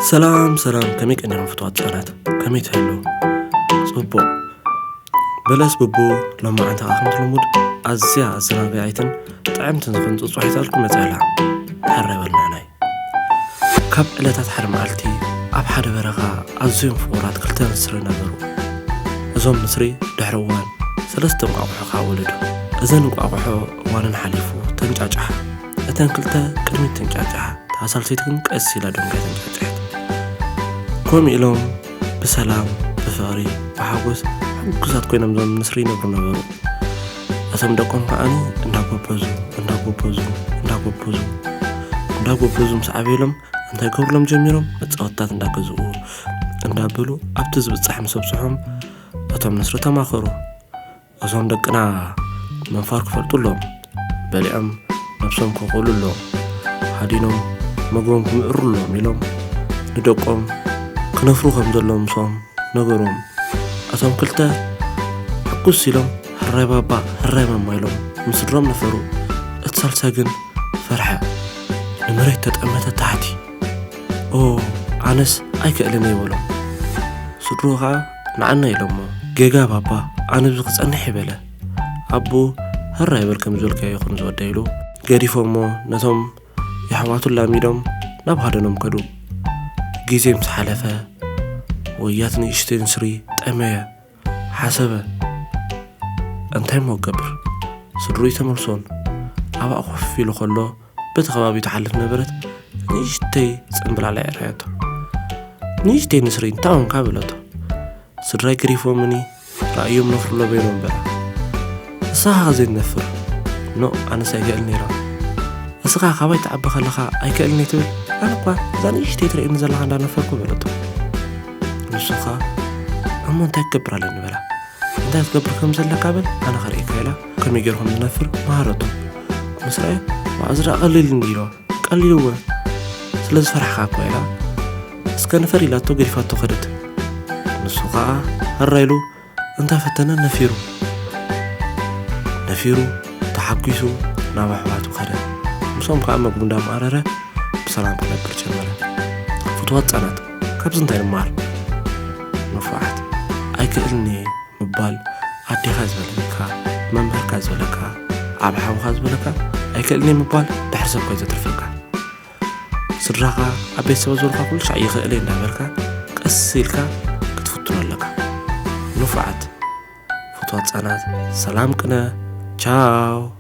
ሰላም ሰላም፣ ከመይ ቀኒኹም ፍትዋት ህጻናት? ከመይ ትህሉ? ጽቡቕ። በለስ ቡቡ ሎማዓንቲ ከኣ ከምቲ ልሙድ ኣዝያ ኣዘናጋዒትን ጥዕምትን ዝኾነት ጽሑፍ ሒዛልኩም መጺኣ ኣላ። ሕራይ በሉ ንዓናይ። ካብ ዕለታት ሓደ መዓልቲ ኣብ ሓደ በረኻ ኣዝዮም ፍቑራት ክልተ ንስሪ ነበሩ። እዞም ንስሪ ድሕሪ እዋን ሰለስተ እንቋቑሖ ከኣ ወለዱ። እዘን እንቋቑሖ እዋነን ሓሊፉ ተንጫጫሓ። እተን ክልተ ቅድሚት ተንጫጫሓ። እታ ሳልሰይቲ ግን ቀስ ኢላ ደንጋ ተንጫጭሐት። ከምኡ ኢሎም ብሰላም፣ ብፍቕሪ፣ ብሓጎስ ሕጉሳት ኮይኖም እዞም ንስሪ ይነብሩ ነበሩ። እቶም ደቆም ከዓኒ እንዳጎበዙ፣ እንዳጎበዙ፣ እንዳጎበዙ፣ እንዳጎበዙ ምስ ዓበዩሎም እንታይ ገብርሎም ጀሚሮም? መጻወትታት እንዳገዝኡ፣ እንዳበሉ ኣብቲ ዝብጻሕ ምስ ኣብጽሖም እቶም ንስሪ ተማኸሩ። እዞም ደቅና ምንፋር ክፈልጡ ኣሎም፣ በሊዖም ነብሶም ከቕሉ ኣሎም፣ ሃዲኖም መግቦም ክምእሩ ኣሎም ኢሎም ንደቆም ክነፍሩ ከም ዘለዎም ምሶም ነገሮም። እቶም ክልተ ሕጉስ ኢሎም ህራይ ባባ ህራይ ማማ ኢሎም ምስ ስድሮም ነፈሩ። እቲ ሳልሳይ ግን ፈርሐ፣ ንመሬት ተጠመተ ታሕቲ። ኦ ኣነስ ኣይክእልን እየ በሎም። ስድርኡ ኸዓ ንዓና ኢሎሞ፣ ጌጋ ባባ ኣነ ኣብዚ ክጸንሕ እየ በለ። ኣቦኡ ህራይ በል ከም ዝበልካዮ ይኹን ዝወደይ ኢሉ ገዲፎሞ ነቶም የሕዋቱ ላሚዶም ናብ ሃደኖም ከዱ። ግዜ ምስ ሓለፈ ወያት ንእሽተይ ንስሪ ጠመየ፣ ሓሰበ። እንታይ እሞ ክገብር? ስድርኡ ተመልሶን ኣብኣ ኮፍ ኢሉ ከሎ በቲ ከባቢኡ ትሓልፍ ነበረት ንእሽተይ ጽምብላላ የርኣየቶ። ንእሽተይ ንስሪ እንታይ ኾንካ በለቶ። ስድራይ ገዲፎምኒ ራእዮም ነፍርሎ በይኖም በላ። ንስኻ ከ ዘይትነፍር? ኖ ኣነስ ኣይክእልን ኢሎም። እስኻ ካባይ ትዓቢ ከለኻ ኣይክእልን እየ ትብል? ኣነ እኳ እዛ ንእሽተይ ትርእየኒ ዘለኻ እንዳነፈርኩ በለቶ። ንሱ ኸኣ እሞ እንታይ ክገብር ኣለኒ በላ። እንታይ ክትገብር ከም ዘለካ በል ኣነ ከርእየካ ኢላ ከመይ ገይሩ ከም ዝነፍር መሃረቶ። ምስ ረኣየ ዋእ እዚ ደኣ ቀሊል እንዲ ኢልዋ። ቀሊልወ ስለ ዝፈራሕኻ እኳ ኢላ እስከ ንፈር ኢላቶ ገዲፋቶ ከደት። ንሱ ኸኣ ህራይ ኢሉ እንተ ፈተነ ነፊሩ ነፊሩ ተሓጒሱ ናብ ኣሕዋቱ ከደ። ምስኦም ከኣ መግቡ እንዳመኣረረ ብሰላም ክነብር ጀመረ። ፍትዋት ህጻናት ካብዚ እንታይ ንመሃር? ንፉዓት ኣይክእልን እየ ምባል ኣዴኻ ዝበለካ፣ መምህርካ ዝበለካ፣ ዓቢ ሓውኻ ዝበለካ ኣይክእልን እየ ምባል ድሕሪ ሰብ ኮይኑ ዘትርፈካ። ስድራኻ ኣብ ቤተሰብ ዝበልካ ኩሉ ሻዕ ይኽእል እየ እንዳበልካ ቀስ ኢልካ ክትፍትኖ ኣለካ። ንፉዓት ፍትዋት ህጻናት ሰላም ቅነ። ቻው።